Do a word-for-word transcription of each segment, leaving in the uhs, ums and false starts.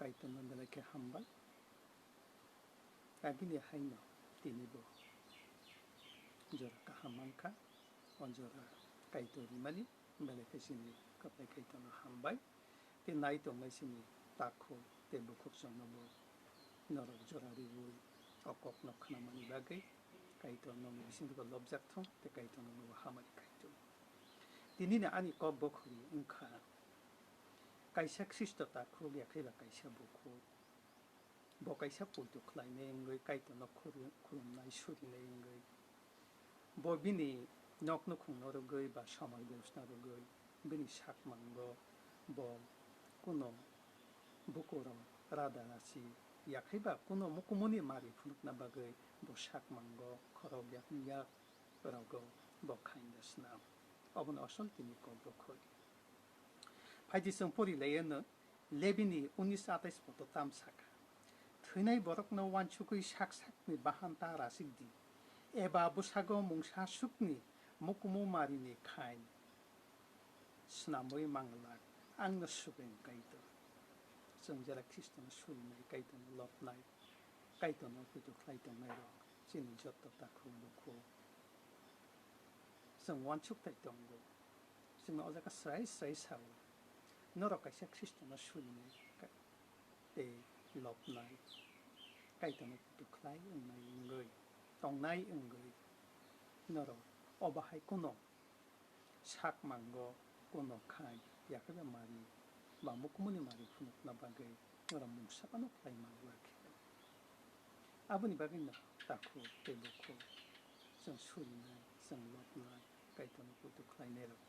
Kaitorno belai khe hambai. Abini haino tinibo jora kaham mankha. O jora Kaitor rimani belai khe chini kwplai Kaitorno hambai. Tei nai tongnai chini takhuk tei bukhuk chwngnobo norok jora riwi o kokno khnamani bagwi Kaitor nokni bisingtwibo lobjak thung tei Kaitor nokno hamari khai thung. Tinini ani kok bokhori wngkha kaisa Khristo takhuk yakhe ba kaisa bukhuk. Bo kaisa poito khlainai wngwi Kaitorno khuru-, khulumnai surinai wngwi. Bo bini nok nukhungno rwgwi ba somoi bebsna rwgwi bini sakmango bo kuno bukurok rada rasi yakhai ba kuno mukumuni mari phunukna bagwi bo sakmango khorok yak yak rogo bo khainda swnam. Obono asol tini kok bokhori. Phaidi chwng pori lai anw, Lebini unis atais poto tam saka, "Thwinai borokno uansukwi sak sakni bahan ta rasik di, eba bwsago mungsa sukni mukumu marini khain swnamwi manglak, angno subeng Kaitor." Chwng jera Khristono surinai, Kaitorno lobnai, Kaitorno poito khlai tongnairok chini jotto takhuk bukhuk chwng uansuk tai tongo. Chwngno o jaga srai srai sao, norok kaisa Khristono surinai ka-, tei lobnai, Kaitorno poito khlai wngnai wngwi, tongnai wngwi norok o bahai kuno sakmango kuno khai, yakhe ba mari ba mukumuni mari phunukna bagwi norok mungsa phano khlai manglak khe. Aboni bagwino takhuk tei bukhuk chwng surinai, chwng lobnai, Kaitorno poito khlainairok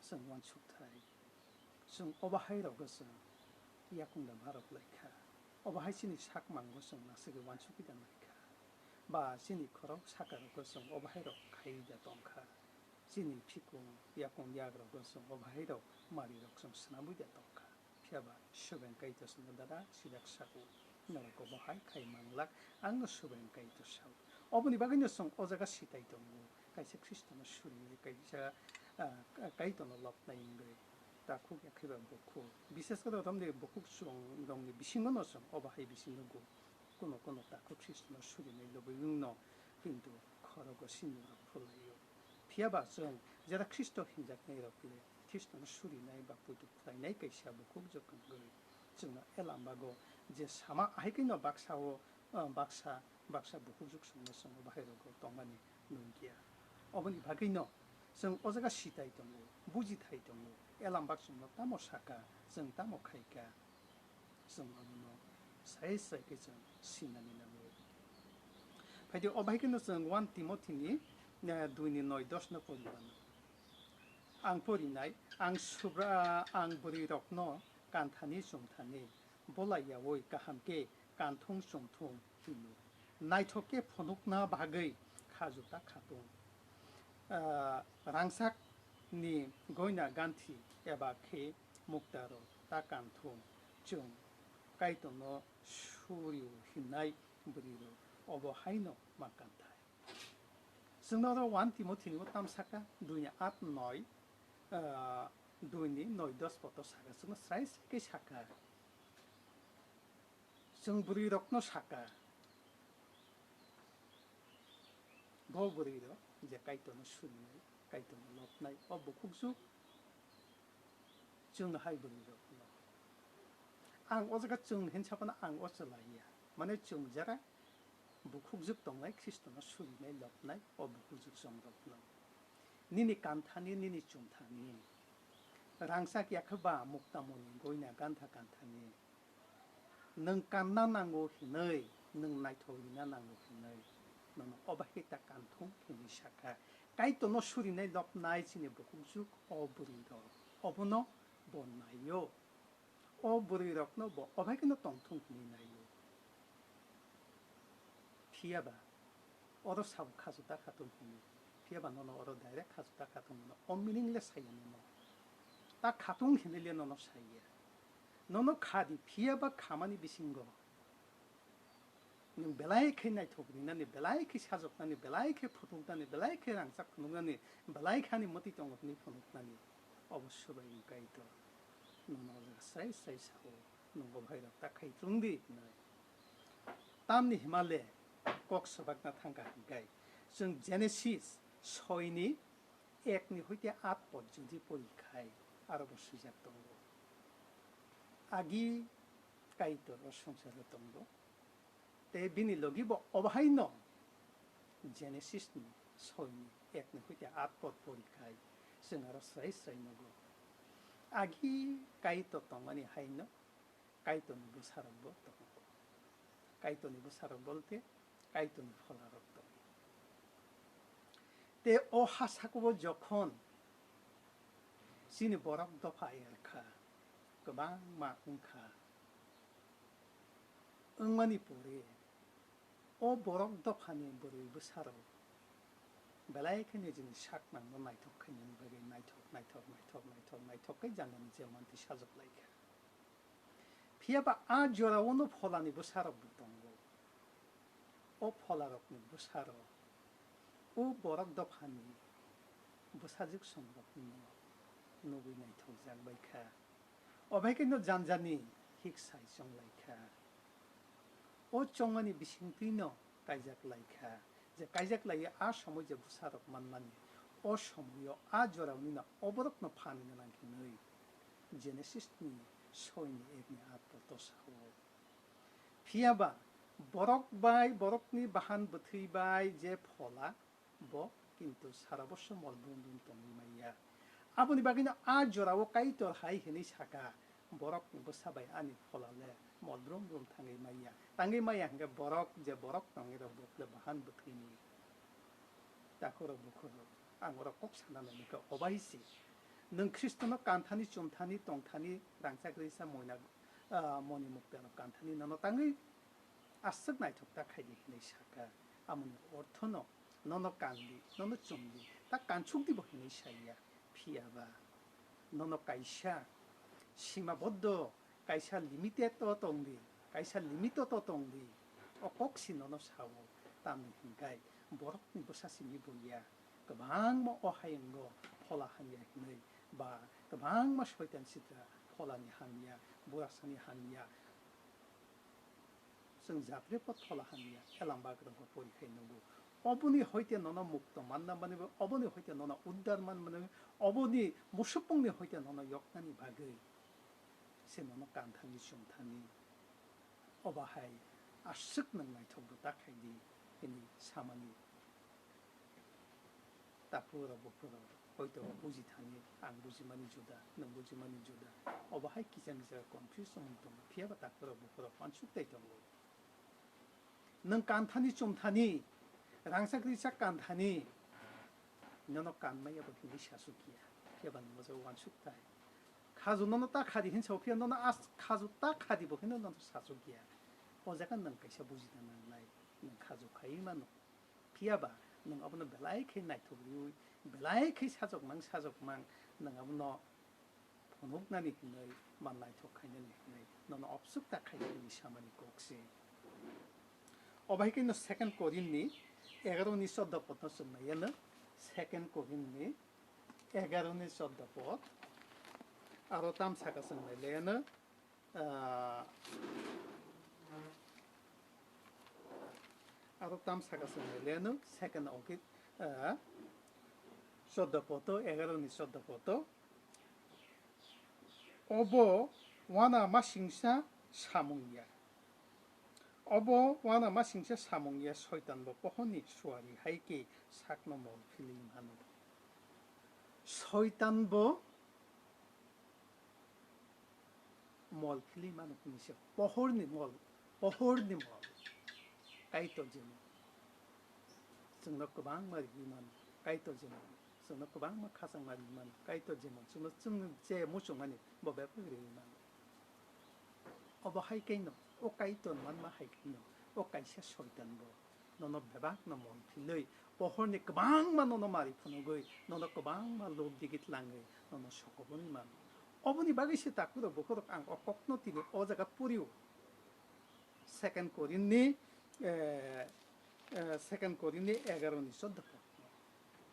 chwng uansukthai. Chwng o bahai rogo chwng yakung da barok lai kha. O bahai chini sakmango chwng naswgwi uansukwi da nai kha. Ba chini khorok saka rogo chwng o bahai rok khai da tong kha. Chini phikung yakung yak rogo chwng o bahai rok mari rok chwng swnamwi da tong kha. Phiya ba subeng Kaitor chwngno dada sidak sako, norok o bahai khai manglak, angno subeng Kaitor sao. Oboni bagwino chwng o jaga sitai tongo, kaisa Khristono surinai, kaisa, ah, Kaitorno lobnai wngwi. Takhuk yakhe ba bukhuk, bises khe romni bukhuk chwng rokni bisingo no chwng o bahai bisingo nugo. Kuno kuno takhuk Khristono surinai lobwi wngno, kintu khorogo sinirok phulaio. Phiya ba chwng jera Khristo hinjaknairok le Khristono surinai ba poito khlainai kaisa bukhuk jwk wngwi chwngno elambago je sama ahai khe no baksa o, ah, baksa, baksa bukhuk jwk chwngno chwngno bahai rogo tongmani nukya. Oboni bagwino chwng o jaga sitai tongo, bujithai tongo, elambak chwngno tamo saka, chwng tamo khaika. Chwng abono sai sai khe chwng sinani nango. Phaidi o bahai kheno chwng one Timothy ni, eh, dui ni noi dos no pori mano. Ang porinai, ang subra, ang bwrwi rokno kanthani chumthani bolai yaui kaham khe kanthung chumthung hino. Naithok khe phunukna bagwi khajuta khatung. Ah, rangchak ni goina ganthi eba khe mukta rok ta kanthung chwng Kaitorno surio hinnai bwrwi rok obo haino ma kanthai. Chwngno oro one Timothy ni bo tam saka dui ni at noi, ah, dui ni noi dos poto saka chwngno srai srai khe saka. Chwng bwrwi rokno saka, bo bwrwi rok je Kaitorno surinai, Kaitorno lobnai, o bukhuk jwk chwng hai bwrwi rokno. Ang o jaga chwng hin saphano ang o chwlaiya, mane chwng jera bukhuk jwk tongnai Khristono surinai lobnai o bukhuk jwk chwng rokno. Nini kanthani, nini chumthani, rangchak yakhe ba mukta muni goina gantha kanthani, nwng kanna nango hinwi, nwng naithok rina nango hinwi, nono o bahai khe ta kanthung hinwi sakha. Kaitorno surinai lobnai chini bukhuk jwk o bwrwi rok, obono bo naio. O bwrwi rokno bo o bahai kheno tongthung hinwi naio. Phiya ba oro sabo khajuta khatung hino. Phiya ba nono oro direct khajuta khatung hino. O meaning le saya nono. Ta khatung hinwi le nono saya. Nono kha di, phiya ba khamani bisingo nwng belai khe naithok rinani, belai khe sajoknani, belai khe phutuknani, belai khe rangchak phunuknani, belai khe ani mwtwi tongo hwnwi phunuknani. Obo swbai wng Kaitor. Nono o jaga srai srai sao. Nungo bhai rok ta khai chwng di hinwi. Tamni himale kok swbakna thangkha hinkai. Chwng Genesis soi ni ek ni hoite at pod jodi pori khai aro bo swijak tongo. Agi Kaitor o swngcharo tongo. Tei bini logi bo obahaino Genesis ni soi ni ek ni hoite at pod pori khai chwng aro srai srai nugo. Agi Kaitor tongmani haino Kaitorni bwsarokbo tongo. Kaitorni bwsarok bolte Kaitorni pholarok tongo. Tei o ha sakubo jokhon chini borok dopha erkha, kwbangma wngkha. Wngmani pore o borok dophani bwrwi bwsarok belai khe nijini sak nangno naithok khainani bagwi naithok, naithok, naithok, naithok, naithok khe jangani je mantwi sajwk laikha. Phiya ba a jorao no pholani bwsarok bo tongo. O pholarokni bwsarok o borok dophani bwsajwk songrokno nugwi naithokjak bai kha. Obai khe no janjani hik sai chong lai kha. O chongmani bisingtwi no kaijak lai kha. Je kaijak lai a somoi je bwsarok manmani, o somoio a jorao nino oborokno phan gwnang hinwi Genesis ni soi ni ek ni at poto sao. Phiya ba borok bai borokni bahan bwthwi bai je phola, bo kintu sara boso mol brum brum tongwi manya. Aboni bagwino a jorao Kaitor hai hinwi saka, borokni bwsa bai ani phola le mol brum brum thangwi manya. Tangwi manya hwnkhe borok je borok tongwi rok bokle bahan bwthwini. Takhurok bukhurok, ang oro kok sana nai nukha, obai se. Nwng Khristono kanthani, chumthani, tongthani, rangchak risa moina, ah, moni muktarok kanthani nono tangwi aswk naithok ta khaidi hinwi saka. Amoni orthono nono kandi, nono chumdi, ta kansukdi bo hinwi saiya. Phiya ba nono kaisa simaboddo, kaisa limited o tongdi, kaisa limit o to tongdi. O kok si nono sao, tamni hinkhai borokni bwsa simi buya. Kwbangma o hayungo phola hamya hinwi ba kwbangma soitan sitra pholani hamya, burasani hamya, chwng japre pot phola hamya, elam bagrang bo pori khai nugo. Oboni hoite nono mukto manna mani bo, oboni hoite nono uddar man mani, oboni musupungni hoite nono yoknani bagwi se nono kanthani chumthani. Obo hai aswk nwng naithok bo ta khaidi hinwi samani. Takhuk rok bukhuk rok hoito buji thani, ang bujimani juda, nwng bujimani juda. Obo hai kisa misa confuse wng tongo, phiya ba takhuk rok bukhuk rok uansuk tai tongo. Nwng kanthani chumthani, rangchak rijak kanthani, nono kanmaya bo hinwi sasuk ya, phiya ba nwng o jaga uansuk tai. Khaju nono ta khadi hinwi sao, phiya nono as khaju ta khadi bo hinwi nono sasuk ya. O jaga nwng kaisa bujina nangnai, nwng khaju khaiwi mano. Phiya ba nwng abono belai khe naithok riui, belai khe sajokmang sajokmang nwng abono phunuknani hinwi, ba naithok khainani hinwi nono obsuk ta khainani samani kok se. Obo hai khe no Second Korinth ni egaroh ni chordo podno chwng nai yano, Second Korinth ni egaroh ni chordo pod, aro tam saka chwng nai le yano, ah, aro tam saka chwng nai le yano, second ongkhe, ah, chordo poto, egaroh ni chordo poto. Obo wana masingsa samung ya. Obo wana masingsa samung ya, Soitan bo pohorni suari hai khe sakno mol philwi mano. Soitan bo mol philwi mano hwnwi se pohorni mol, pohorni mol. Kaitor jemon chwngno kwbangma riwi mano, Kaitor jemon chwngno kwbangma khachangma riwi mano, Kaitor jemon chwngno chwngni je muchungmani bo bebak riwi mano. Obo hai khe no, o Kaitor manma hai khe no, o kaisa Soitan bo nono bebak no mol philwi, pohorni kwbangma nono mari phunugwi, nono kwbangma lob digi tlangwi, nono sokoboni mano. Oboni bagwi se takhuk rok bukhuk rok ang o kokno tini o jaga purio. Second Korinth ni, eh, eh, Second Korinth ni egaroh ni chordo pod.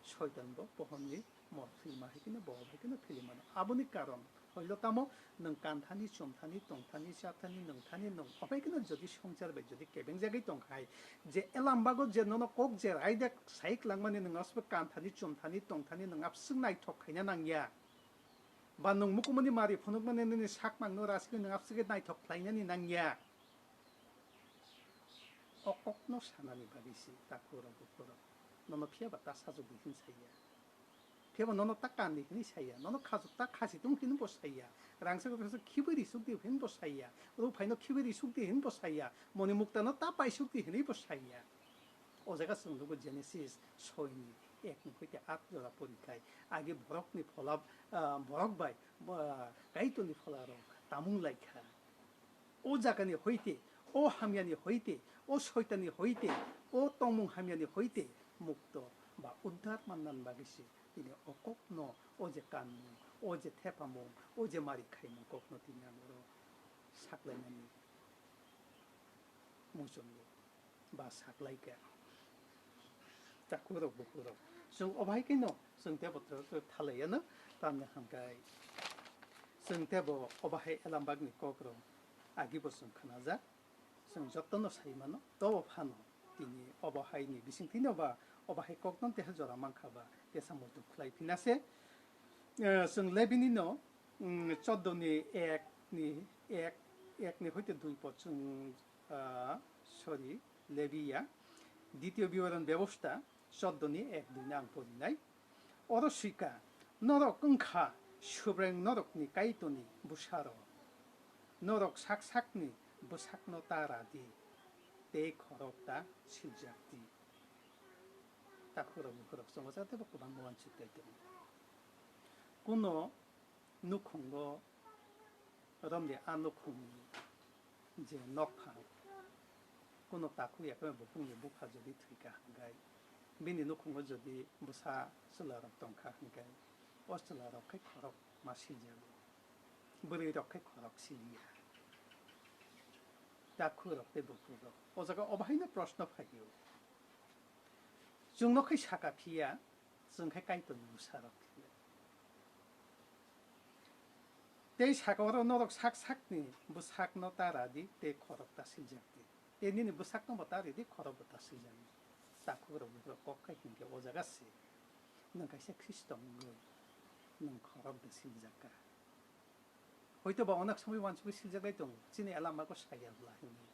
Soitan bo pohorni mol philma hai khe no, bo hai khe no philwi mano. Aboni karon Hoilo tamo nwng kanthani, chumthani, tongthani, chathani, nwngthani, nwng obaikeno jodi swngchar bai jodi kebengjagwi tongkhai, je elambago je nono kok je raida saik langmani nwng aswk kanthani, chumthani, tongthani nwng aswk naithok khaina nangya. Ba nwng mukumuni mari phunukmani nini sakmangno rasigwi nwng aswk naithok khlainani nangya. O kokno sanani bagwi se takhurok bukhurok nono phiyaba ta sajwkdi hin saya. Phiyaba nono ta kandi hinwi saya, nono khajwk ta khasi tung hinwi bo saya, rangchak rangchak khibwi risukdi hinwi bo saya, ruphaino khibwi risukdi hinwi bo saya, moni muktano ta paisukdi hinwi bo saya. O jaga chwng nugo Genesis soi ni ek ni hoite at jora porikhai, agi borokni phola, ah, borok bai, ah, Kaitorni pholarok tamung laikha. O jagani hoite, o hamyani hoite, o soitani hoite, o tongmung hamyani hoite mukto ba uddar mannani bagwi se tini o kokno, o je kanmung, o je thepamung, o je mari khaimung kokno tini ang oro saklainani muchungo ba saklaikha. Takhurok bukhurok, chwng obahaikeno chwng tebo thalaiano, tamni hwnkhai chwng tebo obahai elambakni kokrok agibo chwng khnajak, chwng jotono sai mano, tobo phano tini obo haini bisingtwino ba obo hai kokno teha jora mankha ba tesa muitu khlai phina se. Eh, chwng Lebini no, mm, choddo ni ek ni, ek, ek ni hoite dui pod chwng, ah, sorry, Lebiya, Ditiyo Biboron Bebosta, choddo ni ek dui no ang porinai. Oro swika, norok wngkha Subreng norokni Kaitorni bwsarok. Norok sak sakni bwsakno ta ra di, tei khorok ta siljak di. Takhurok bukhurok chongo jate bo kwbangma uansuk tei tongo. Kuno nukhungo romni a nukhungni je nokphang, kuno takhuk ya khe bopungni bupha jodi thwikha hwnkhe, bini nukhungo jodi bwsa chwlarok tongkha hwnkhe, o chwlarok khe khorok ma siljago, bwrwirok khe khorok siliya, takhurok tei buphukrok. O jaga obo haino proshno phaio, chwngno khe saka phiya, chwng khe Kaitorni bwsarok. Tei saka oro norok sak sakni bwsakno ta ra di tei khorok ta siljak di. Tei nini bwsakno bo ta ri di, khorok bo ta siljak di. Takhukrok bukhurok kok khai hinkhe o jaga se nwng kaisa Khristo wngwi nwng khorok da siljak kha. Hoito ba onek somoi uansugwi siljaklai tongo, chini elama ko saya bwla hinwi.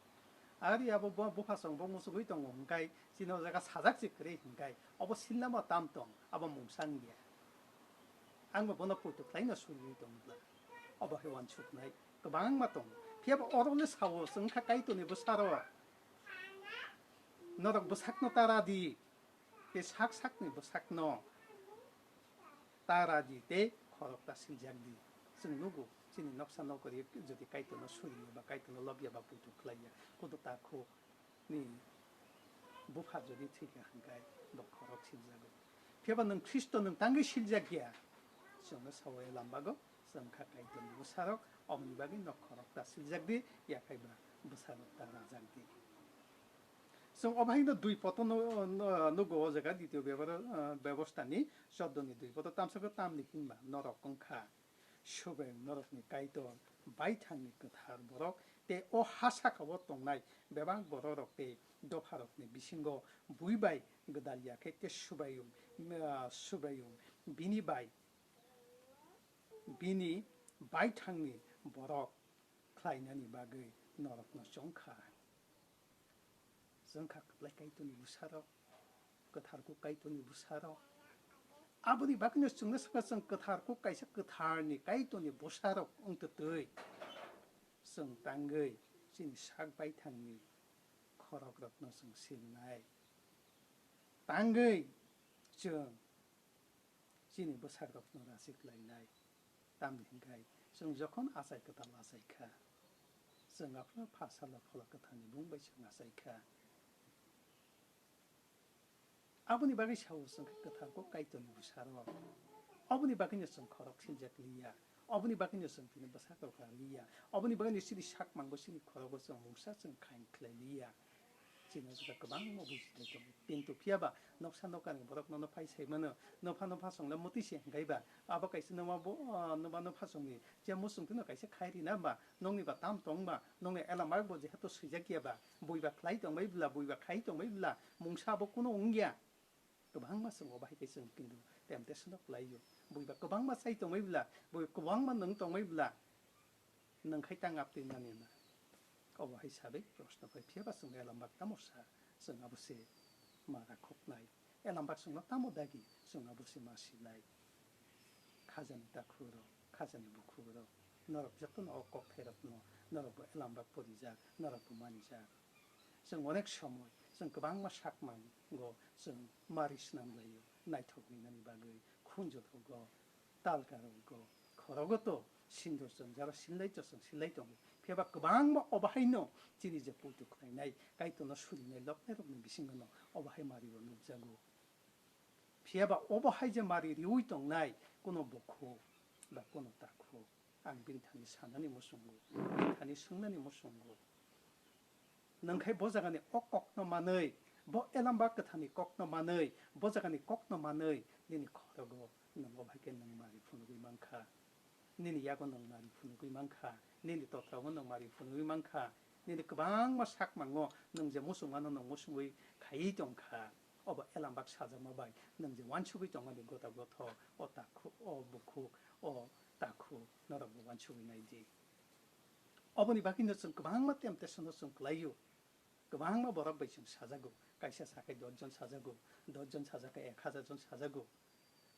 Ari abo bo bupha chwng bo muchugwi tongo hwnkhe chini o jaga sajak se kwrwi hwnkhe obo silnama tam tong, abo mungsa wngya. Ang bo bono poito khlaino suriwi tong bwla. Obo hai uansuknai kwbangma tongo. Phiya bo oro le sao chwng kha Kaitorni bwsarok. Norok bwsakno ta ra di. Tei sak sakni bwsakno ta ra di tei khorok ta siljak di. Chwng nugo, chini noksa nokori jodi Kaitorno suriya ba Kaitorno lobya ba poito khlaiya, kudu takhuk ni bupha jodi thwikha hwnkhe bo khorok siljago. Phiya ba nwng Khristo nwng tangwi siljak ya, chwngno sawai lambago, chwng kha Kaitorni bwsarok, oboni bagwi nok khorok ta siljak di, yakhai ba bwsarok ta rajak di. Chwng obo haino dui poto no, no, nugo o jaga, Ditiyo Bebaro, ah, Bebostani choddo ni dui poto, tamsa khe tamni hinba norok wngkha Subreng norokni Kaitor, baithangni kwthar borok, tei o ha saka-o tongnai bebak bororok tei dopharokni bisingo bui bai gwdal ya khe tei Subraiyung, ah, Subraiyung bini bai, bini baithangni borok khlainani bagwi norokno chong kha. Chwng kha kwplai Kaitorni bwsarok, kwthar kuk Kaitorni bwsarok. Aboni bagwino chwngno sakha chwng kwthar kuk kaisa kwtharni Kaitorni bwsarok wng twtwi. Chwng tangwi chini sak baithangni khorokrokno chwng silnai. Tangwi chwng chini bwsakrokno rasi khlainai. Tamni hwnkhe chwng jokhon achai kwtal achai kha, chwng aphano Pha Salo Phola Kwtharni bung bai chwng achai kha. Aboni bagwi sao chwng khe kwthar kok Kaitorni bwsarok. Oboni bagwino chwng khorok siljak liya. Oboni bagwino chwng tini bwsakrok liya. Oboni bagwino chini sakmangbo chini khorogo chwng mungsa chwng khain khlai liya. Chini jora kwbangma buji tongwi tongo. Kintu phiyaba noksa nokani borok nono phai sai mano, nopha nopha songla muti se hwnkhe ba abo kaisa noma bo, ah, noma nopha songni je muchung tino kaisa khai rina ba nokni ba tam tong ba nokni elama bo jehetu swijak ya ba bui ba khlai tongbai bwla bui ba khai tongbai bwla mungsa abo kuno wngya. Kwbangma chwng obo hai khe chwng kintu temptation o kwlaio. Bui ba kwbangma chai tongbai bwla, bui kwbangma nwng tongbai bwla, nwng khai tang aptwi mani na. Obo hai sabai proshno phai phiya ba chwng elambak tamo sa, chwng abo se ma rakhoknai. Elambak chwngno tamo dagi, chwng abo se ma silai. Khajani takhuk rok, khajani bukhuk rok, norok jotono o kok pherokno, norok bo elambak porijak, norok bo manijak. Chwng onek somoi chwng kwbangma sakmango chwng mari swnam laio, naithok rinani bagwi khunju rogo, talka rogo, khorogo to sindur chwng jaro sinlai to chwng sinlai tongo. Phiya ba kwbangma obo haino chini je puitu khlainai, Kaitorno surinai loknai rokni bisingono obo hai mario nukjago. Phiya ba obo hai je mari riui tongnai kuno bukhuk ba kuno takhuk, ang bini thani sanani muchungo, bini thani swngnani muchungo. Nwng khai bo jagani o kokno manwi, bo elambak kwthani kokno manwi, bo jagani kokno manwi, nini khorogo nwng obo hai khe nwng mari phunugwi mankha. Nini yago nwng mari phunugwi mankha, nini totrago nwng mari phunugwi mankha, nini kwbangma sakmango nwng je muchungmano nwng muchungwi khaiwi tongkha. Obo elambak sajakma bai nwng je uansugwi tongmani gota gotho, o takhuk, o bukhuk, o takhuk norokbo uansugwi naidi. Oboni bagwino chwng kwbangma temptation-o chwng kwlaio. Kwbangma borok bai chwng sajago, kaisa sakhai dos jon sajago, dos jon sajakha ek hajar jon sajago.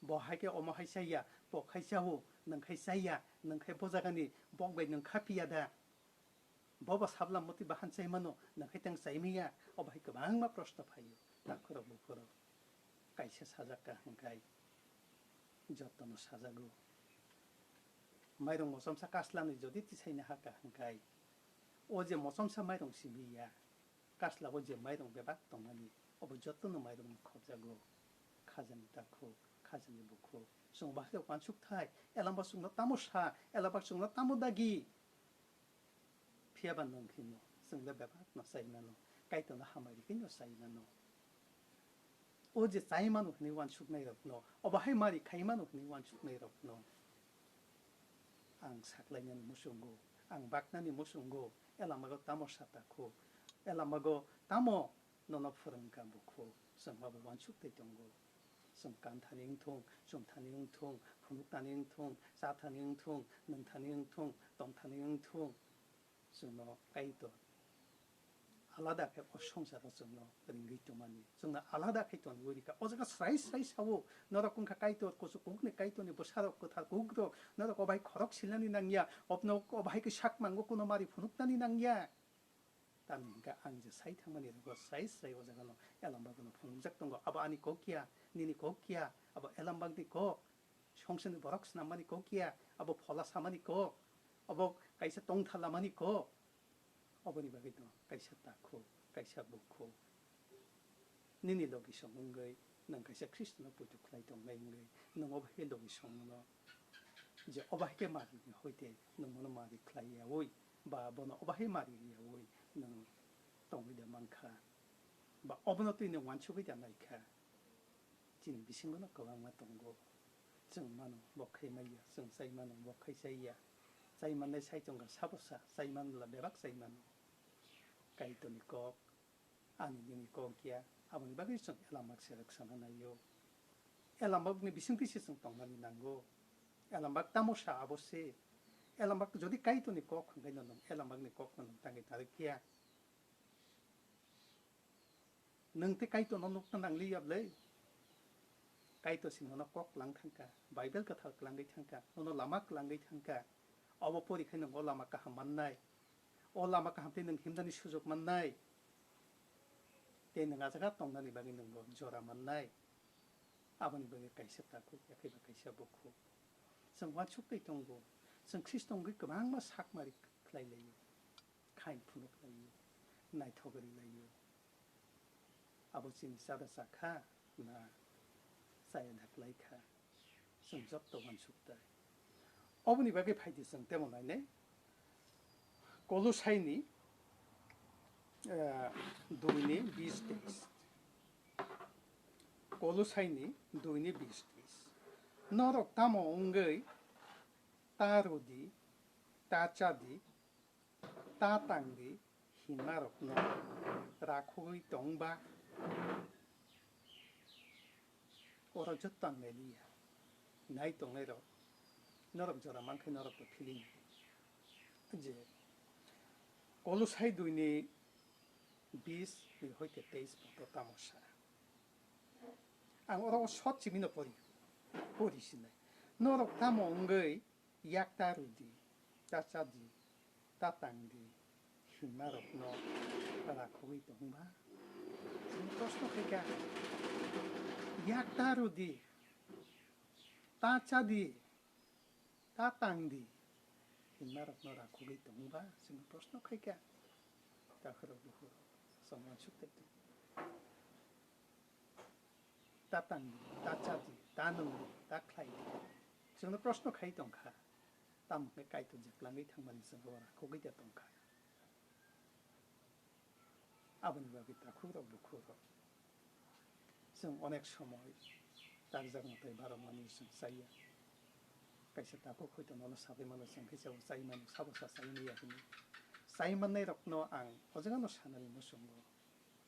Bo hai khe omo hai chaya, bo khai chao, nwng khai chaya, nwng khai bo jagani bok bai nwng kha piya da. Bo bo sabla muti bahan chai mano, nwng khai tang chai maya, obo hai kwbangma proshno phaio, takhurok bukhurok. Kaisa sajakha hwnkhe jotono sajago. Mairung mochomsa kaslanwi jodi tisaina hakha hwnkhe, o je mochomsa mairung simi ya, kasla o je mairung bebak tongmani, obo jotono mairungno khobjago. Khajani takhuk, khajani bukhuk, chwng bahai uansuk thai, elamba chwngno tamo sa, elamba chwngno tamo dagi. Phiya ba nwng hino, chwng le bebak no chai mano, Kaitor no hamari khe no chai mano. O je chai mano hwnwi uansuknai rok no, obo hai mari khai mano hwnwi uansuknai rok no ang saklainani muchungo, ang baknani muchungo, elamago tamo sa takhuk, elamago tamo nono phwrwngkha bukhuk, chwng abo uansuk tei tongo. Chwng kan thani wng thung, chum thani wng thung, phunuk thani wng thung, cha thani wng thung, nwng thani wng thung, tong thani wng thung, chwngno Kaitor alada khe o songsaro chwngno ringwi tongmani. Chwngno alada khe tonwi rikha. O jaga srai srai sao, norok wngkha Kaitor, kuchuk kukni Kaitorni bwsarok, kwthar kukrok, norok o bai khorok silnani nangya, obno o bai khe sak mango kuno mari phunuknani nangya. Tamni hwnkhe ang je sai thangmani rogo srai srai o jagano elambagno phunukjak tongo. Abo ani kok ya, nini kok ya, abo elambagni kok. Songsani borok swnammani kok ya, abo phola samani kok, abo kaisa tongtha lamani kok. Oboni bagwi no kaisa takhuk, kaisa bukhuk. Nini logi song wngwi nwng kaisa Khristono poito khlai tongnai wngwi nwng obo hai logi songno je obo hai khe mari hoite nwng bono mari khlai yaui ba bono obo hai mari yaui nwng tongwi da mankha ba obono twi nwng uansugwi da naikha. Chini bisingo no kwbangma tongo. Chwng mano bo khai maya, chwng chai mano bo khai chai ya. Chai mannai sai tongkha sabo sa, chai manla bebak chai mano. Kaitorni kok, ani nini kok ya, aboni bagwi chwng elambak se rwk sana naio. Elambakni bisingtwi se chwng tongmani nango. Elambak tamo sa abo se. Elambak jodi Kaitorni kok hwnkhe no nwng elambakni kokno nwng tangwi narwk ya. Nwng tei Kaitorno nukna nangliya bwle? Kaitor se nono kok klang thangkha, Bible kwthar klangwi thangkha, nono lama klangwi thangkha. Obo pori khai nwng o lama kaham mannai. O lama kaham tei nwng himnani sujok mannai. Tei nwng a jaga tongnani bagwi nwng bo jora mannai. Aboni bagwi kaisa takhuk, yakhe ba kaisa bukhuk. Chwng uansuk tei tongo. Chwng Khristo wngwi kwbangma sakmari khlai laio. Khain phunuk laio, naithok ri laio. Abo chini chada chakha na chaya da kwlai kha? Chwng joto uansuk tai. Oboni bagwi phaidi chwng temo nainai. Kolosaini Eh, dui ni bis teis. Kolosai ni dui ni bis teis. Norok tamo wngwi ta rw di, ta cha di, ta tang di, hinmarokno rakhogwi tong ba? Oro jotto ang nailiya. Nai tongnairok, norok jora mankhe norokbo feeling je Kolosai dui ni bis ni hoite teis poto tamo sa. Ang oro o short simino pori, pori sinai. Norok tamo wngwi yak ta rw di, ta cha di, ta tang di, hinmarokno rakhogwi tong ba? Chwng proshno khai kha, yak ta rw di, ta cha di, ta tang di, hinmarokno rakhogwi tong ba? Chwng proshno khai kha. Takhurok bukhurok, chwng uansuk tei tong. Ta tang di, ta cha di, ta nung di, ta khlai di. Chwngno proshno khai tong kha. Tamo hwnwi Kaitor je kwlangwi thangmani chwng oro rakhogwi de tong kha. Aboni bagwi takhukrok bukhukrok, chwng onek somoi takjak mwtai barokmani chwng chaya. Kaisa takhuk hoito nono sagwi mano, chwng khe chao chai mano, sabo sa chai manya hwnwi. Chai mannairokno ang o jagano sanani muchungo,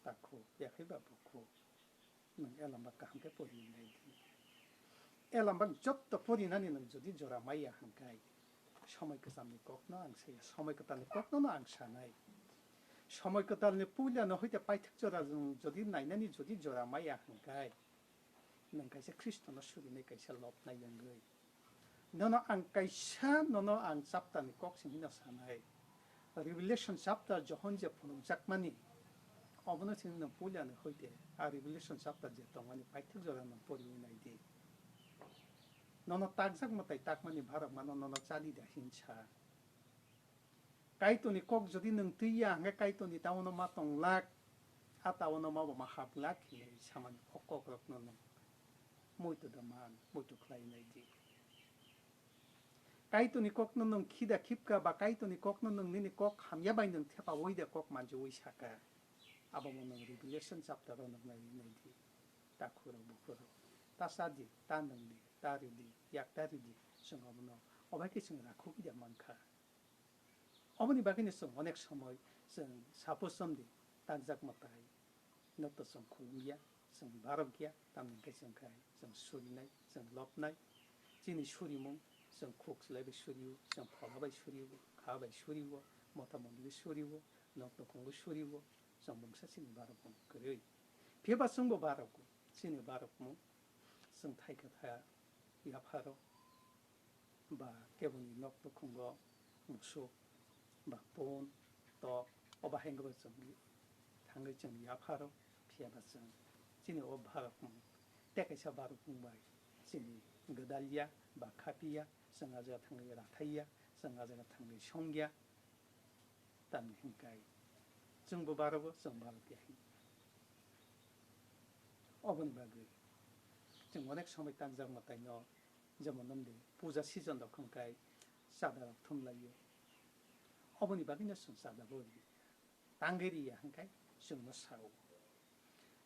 takhuk, yakhe ba bukhuk. Nwng elambak kaham khe pori nai di. Elambak jotto porinani nwng jodi jora maya hwnkhe, somoi kwchamni kokno ang saya, somoi kwtalni kokno no ang sanai. Somoi kwtalni puilano hoite paithak jora nwng jodi nainani jodi jora maya hwnkhe, nwng kaisa Khristono surinai kaisa lobnai wngwi. Nono ang kaisa, nono ang chapter ni kok simi no sanai. Revelation chapter Johon je phunukjakmani, obono simi no puila ni hoite a Revelation chapter je tongmani paithak jora no poriwi nai di. Nono takjak mwtai takmani bharok mano nono chali da hinsa. Kaitorni kok jodi nwng twi ya hwnkhe Kaitorni taono ma tong lak, a taono ma bo ma hap glak hinwi samani o kokrokno nwng muitu da man, muitu khlai nai di. Kaitorni kokno nwng khida khipka ba Kaitorni kokno nwng nini kok hamya bai nwng thepaui da kok manjui saka, abono nwng Revelation chapter o nwng nai nai di. Ta khurok bukhurok, ta sa di, ta nwng di, ta ri di, yak ta ri di, chwng abono obai khe chwng rakhugwi da mankha. Oboni bagwino chwng onek somoi chwng saposom di takjak mwtai no to chwng khulum ya, chwng barok ya, tamni hwnkhe chwng khai chwng surinai, chwng lobnai. Chini surimung chwng khuk chwlai bai surio, chwng phola bai surio, kha bai surio, mota moni bai surio, nok nukhung bai surio, chwng mungsa chini barok mung kwrwi. Phiya ba chwngbo barok, chini barok mung chwng thaikha tha yapharo. Ba keboni nok nukhungo musuk ba pun tok, o bahai wngwi chwng thangwi chwng yapharo, phiya ba chwng chini o bharok mung tei kaisa bharok mung bai chini gwdalya ba khapiya, chwng a jaga thangwi rathaiya, chwng a jaga thangwi songya, tamni hwnkhe chwngbo barogo, chwng barokya hin. Oboni bagwi chwng onek somoi tangjak mwtaino, jemon wngdi puja season rok hwnkhe chada rok thumlaio. Oboni bagwino chwng chada bo ri, tangwi riya hwnkhe chwngno sao.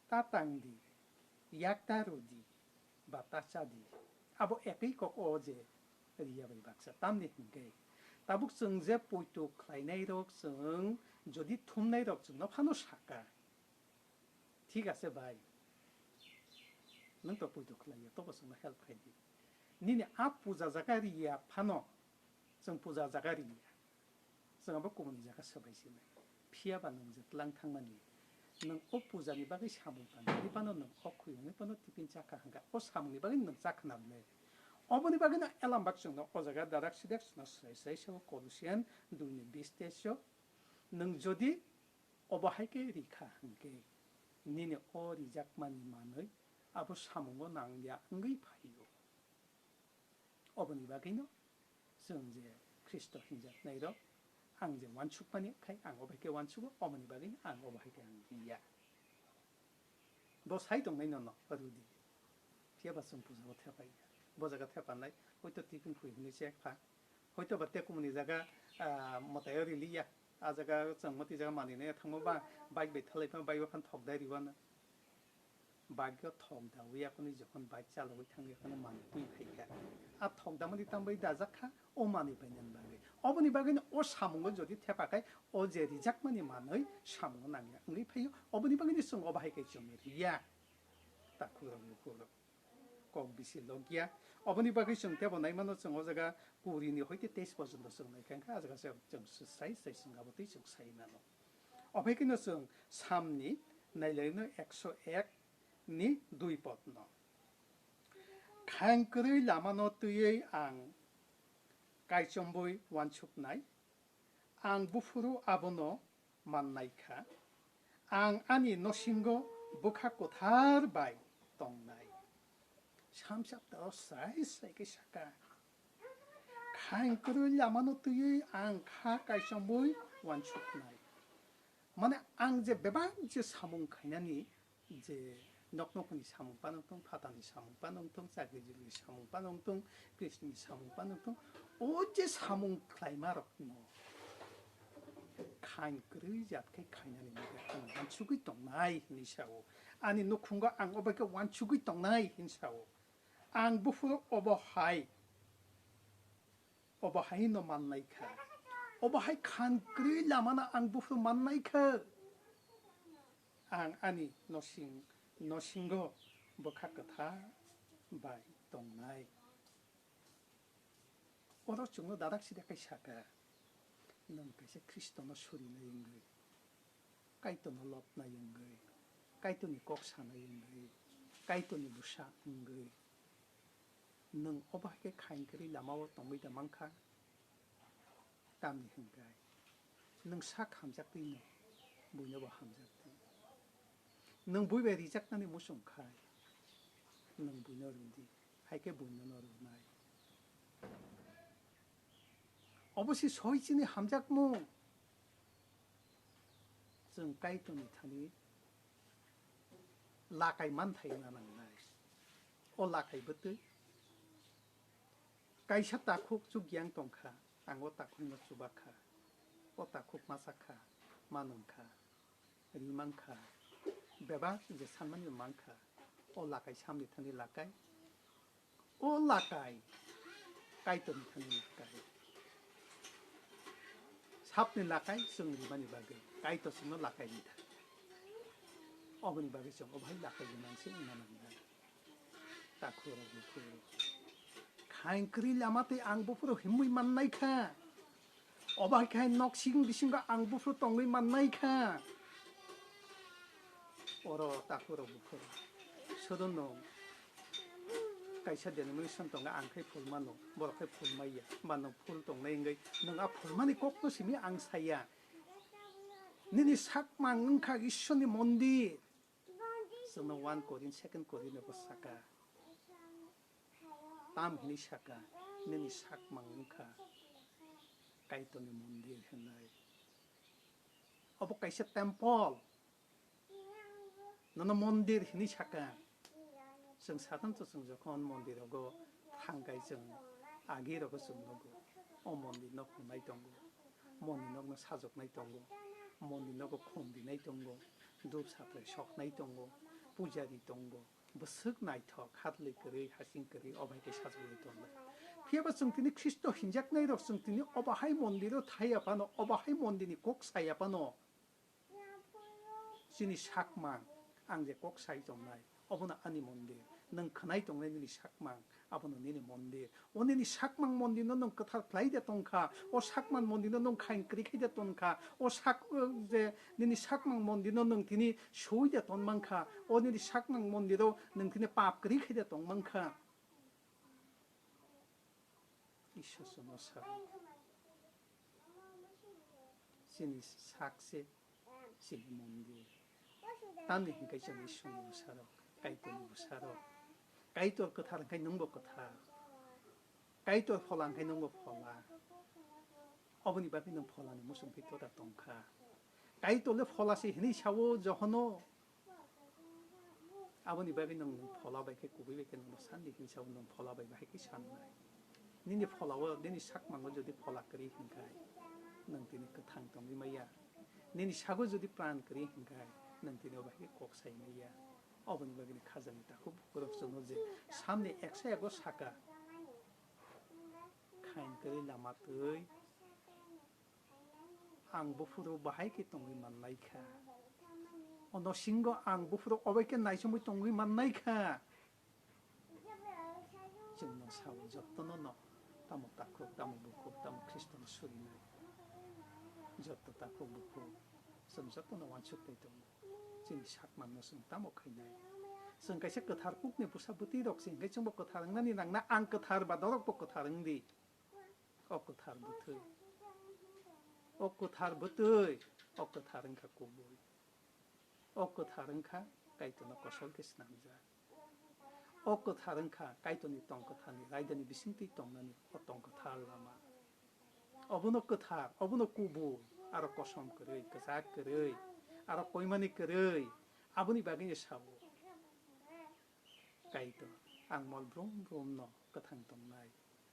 Ta tang di, yak ta rw di, ba ta cha di. Abo ekwi kok o je riya bai baksa. Tamni hwnkhe tabuk chwng je poito khlainai rok, chwng jodi thumnai rok chwngno phano saka, "Thik ase bhai, nwng to poito khlaiya, tobo chwngno help khai di." Nini a puja jaga riya phano, chwng puja jaga riya. Chwng abo kubuni jaga swbai sinai. Phiya ba nwng je tlang thangmani, nwng o puja ni bagwi samung tangwi phano nwng o khuyungwi phano tiffin chakha hwnkha, o samung ni bagwi nwng chakha na le. Oboni bagwi no elambak chwngno o jaga darak sidak chwngno swrai swrai sabo Colossian dui ni bis teis o. Nwng jodi obo hai khe rikha hwnkhe, nini o rijakmani manwi abo samungo nangya wngwi phaio. Oboni bagwino chwng je Khristo hinjaknairok, ang je uansukmani khai ang obo hai khe uansugo, oboni bagwino ang obo hai khe ang riya. Bo sai tongnai nono rw di. Phiya ba chwng puja o thepaiya. Bo jaga thepanai, hoito tiffin khwi hwnwi chek pha. Hoito ba tekumni jaga, ah, mwtaio riliya. A jaga chwng mwtwi jaga manwi nai thangma ba bike bai thalai phano bike o phano thok dai rwano. Bike o thok dawi yakuni jokhon bike chalogwi thangwi yakuni manwi twi phaikha. A thok damani tambai dajak kha o manwi bainani bagwi. Oboni bagwino o samungo jodi thepakhai o je rijakmani manwi samungo nangya wngwi phaio. Oboni bagwino chwng o bahai kai chwng riya. Takhuk rok bukhuk rok. Kok bisi logya. Oboni bagwi chwng tebo naimano chwng o jaga kuri ni hoite teis porjonto chwng naikha, wngkha a jaga se chwng sai sai chwng abo tei chwng sai mano. Ophai kheno chwng Samni nailaino ekso ek ni dui podno. Khaing kwrwi lamano twiwi ang kaichomwi uansuknai. Ang buphuru abono mannai kha. Ang ani nosingo bwkha kwthar bai tongnai. Sam chapter o sai sai khe saka. Khaing kwrwi lamano twiwi ang kha kaichomwi uansuknai. Mane ang je bebak je samung khainani je nok nokni samung phano wngthung, phatani samung phano wngthung, chakri jukri samung phano wngthung, Kristoni samung phano wngthung, o je samung khlaima rokno khaing kwrwi jat khe khainani bagwi ang uansugwi tongnai hinwi sao. Ani nukhungo ang obo khe uansugwi tongnai hinwi sao. Ang buphuru obo hai, obo hai no mannai kha. Obo hai khaing kwrwi lamano ang buphuru mannai kha. Ang ani nosing, nosingo bwkha kwthar bai tongnai. Oro chwngno dadak sida kai saka, nwng kaisa Khristono surinai wngwi, Kaitorno lobnai wngwi, Kaitorni kok sanai wngwi, Kaitorni bwsa wngwi, nwng obo hai khe khaing kwrwi lamao tongwi da mankha? Tamni hwnkhe nwng sak hamjaktwino buinobo hamjaktwi. Nwng bui bai rijaknani muchung khai nwng buino rwdi, hai khe buinono rwnai. Obo se soi chini hamjakmung. Chwng Kaitorni thani lakai manthai wngna nangnai. O lakai bwtwi kaisa takhuk chukyang tongkha, ang o takhukno chubakha. O takhuk ma chakha, ma nungkha, ri mankha, bebak je sanmani mankha. O lakai samni thani lakai. O lakai Kaitorni thani lakai. Sapni lakai chwng rimani bagwi Kaitor chwngno lakai ri thang. Oboni bagwi chwng obo hai lakai ri mansing wngna nangnai. Takhuk rok bukhuk rok. Khaing kwrwi lama tei ang buphuru himwi mannai kha. Obo hai khe nok sing bisingo ang buphuru tongwi mannai kha. Oro takhuk rok bukhuk rok. Sodo nwng kaisa denomination tongo, ang khai phul mano, borok khai phul maya. Ba nwng phul tongnai wngwi nwng a phulmani kokno simi ang saya. Nini sakmang wngkha Ishwarni mondir. Chwngno one Korin, second Korin bo saka. Tam hinwi saka, nini sakmang wngkha Kaitorni mondir hinwi. Obo kaisa temple. Nono mondir hinwi saka. Chwng sadhan to chwng jokhon mondir rogo thangkai chwng agi rogo chwng nogo. O mondir nok hwnwi tongo. Mondir nokno sajoknai tongo. Mondir nogo khum dinai tongo. Dhup satrai soknai tongo. Pujari tongo. Bwswk naithok, khatli kwrwi, hasing kwrwi, o bai khe sajagwi tongo. Phiya ba chwng tini Khristo hinjaknai rok, chwng tini obo hai mondiro thaiya phano, obo hai mondirni kok saya phano, chini sakmang, ang je kok sai tongnai, obono ani mondir. Nwng khwnai tongnai nini sakmang, abono nini mondir. O nini sakmang mondirno nwng kwthar khlai de tongkha, o sakmang mondirno nwng khaing kwrwi khai de tongkha, o sak, o je nini sakmang mondirno nwng tini sui de ton mankha, o nini sakmang mondiro nwng tini pap kwrwi khai de tong mankha. Ishwar chwngno saka, chini sak se chini mondir. Tamni hwnkhe chwng Ishwarni bwsarok, Kaitorni bwsarok. Kaitor kwthar hwnkhe nwngbo kwthar. Kaitor phola hwnkhe nwngbo phola. Oboni bagwi nwng pholani muchungtwi toda tongkha. Kaitorle phola se hinwi sao Johono. Aboni bagwi nwng phola bai khe kubui bai khe nwngno sandi hinwi sao, nwng phola bai bahai khe sannai. Nini pholao, nini sakmango jodi phola kwrwi hwnkhe, Nwng tini kwthang tongwi maya. Nini sago jodi pran kwrwi hwnkhe nwng tini obo hai khe kok sai maya. Oboni bagwino khajani takhuk bukhurok chwngno je samni eksa yago saka, khain kwrwi lama twi ang buphuru bahai khe tongwi mannai kha. O nosingo ang buphuru obai khe naisomwi tongwi mannai kha. Chwngno sao, jotono no tamo takhuk, tamo bukhuk, tamo Khristono surinai, joto takhuk bukhuk, chwng jotono uansuk tei tongo. Chini sakmano chwng tamo khainai? Chwng kaisa kwthar kukni bwsa bwtwi rok se hwnkhe chwngbo kwthar wngnani nangna, ang kwthar ba norokbo kwthar wngdi. O kwthar bwtwi, o kwthar bwtwi, o kwthar wngkha kubui. O kwthar wngkha Kaitorno kosol khe snamjak. O kwthar wngkha Kaitorni tong kwtharni raidani bisingtwi tongnani o tong kwthar lama. Obono kwthar, obono kubui, aro kosom kwrwi, kwchak kwrwi, aro koimani kwrwi, aboni bagwino sao. Kaitor, ang mol brum brumno kwthang tongnai.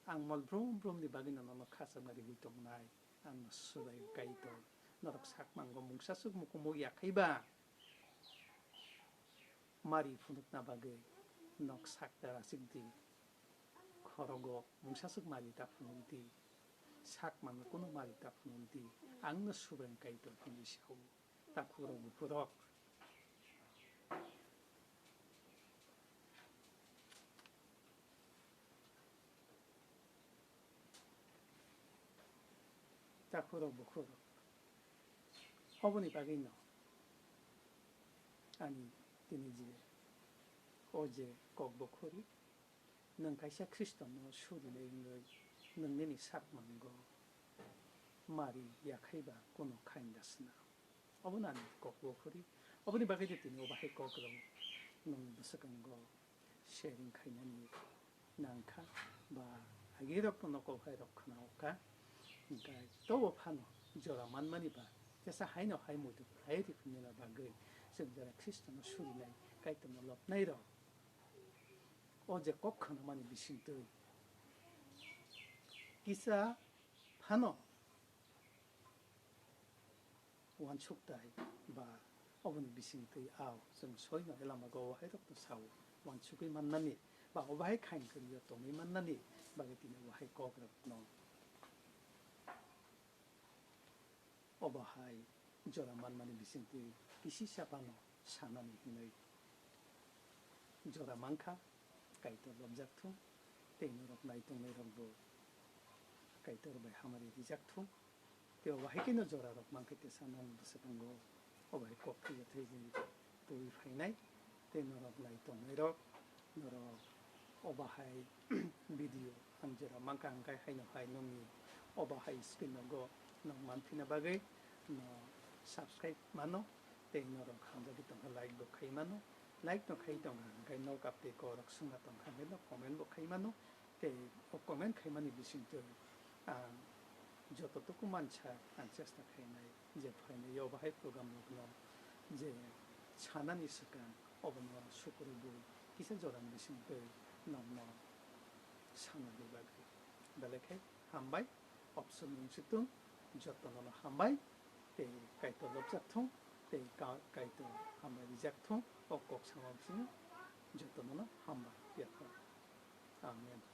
Ang mol brum brumni bagwino nono khachangna riwi tongnai. Ang no swbai Kaitor. Norok sakmango mungsaswk mukumu yakhaiba mari phunukna bagwi nok sakta rachikdi. Khorogo mungsaswk mari ta phunukdi. Sakmango kuno mari ta phunukdi. Ang no swbai Kaitor hwnwi sao. Takhukrok bukhurok. Takhukrok bukhurok. Oboni bagwino ani tini je o je kok bukhuri. Nwng kaisa Khristono surinai wngwi nwng nini sakmango mari yakhaiba kuno khainda sna. Obono ani kok bukhuri. Oboni bagwi de tini obo hai kok rok nwng bwswkango sharing khainani nangkha ba agirokno kok hai rok khna okha. Hwnkhe tobo phano jora manmani ba tesa haino hai muitu khlai rikhnina bagwi chwng jora Khristono surinai Kaitorno lobnai rok. O je kok khanamani bisingtwi kisa phano uansuktai ba oboni bisingtwi ao chwng soino elamago o hai rokno sao uansugwi mannani ba o bahai khain kwrwio tongwi mannani bagwi tini o hai kok rokno. Obo hai jora manmani bisingtwi kisisa phano sanani hinwi jora mankha, Kaitor lobjak thung, tei norok nai tongnai rokbo Kaitor bai hamari rijak thung, tei obo hai kheno jora rok mankhe tesa nang bwswkango obo hai kok thwiya thwiwi twi phainai. Tei norok nai tongnairok, norok o bahai video ang jora mankha hwnkhe haino hai nokni o bahai screen nogo nok manphina bagwi no subscribe mano, tei norok hamjagwi tongkha like bo khai mano, like no khai tongkha hwnkhe nok update korok swngna tongkha hwnkhe no comment bo khai mano. Tei o comment khaimani bisingtwi ang joto tuku mansa ang chesta khainai je phainai o bahai program rokno je sanani swkang obono sukurubui kisa jorani bisingtwi nokno sanani bagwi. Belai khe hambai, option mungsitung jotono hambai tei Kaitor lobjak thung tei ka-, Kaitor hambai rijak thung o kok sama bising jotono hambai yaphar. Amen.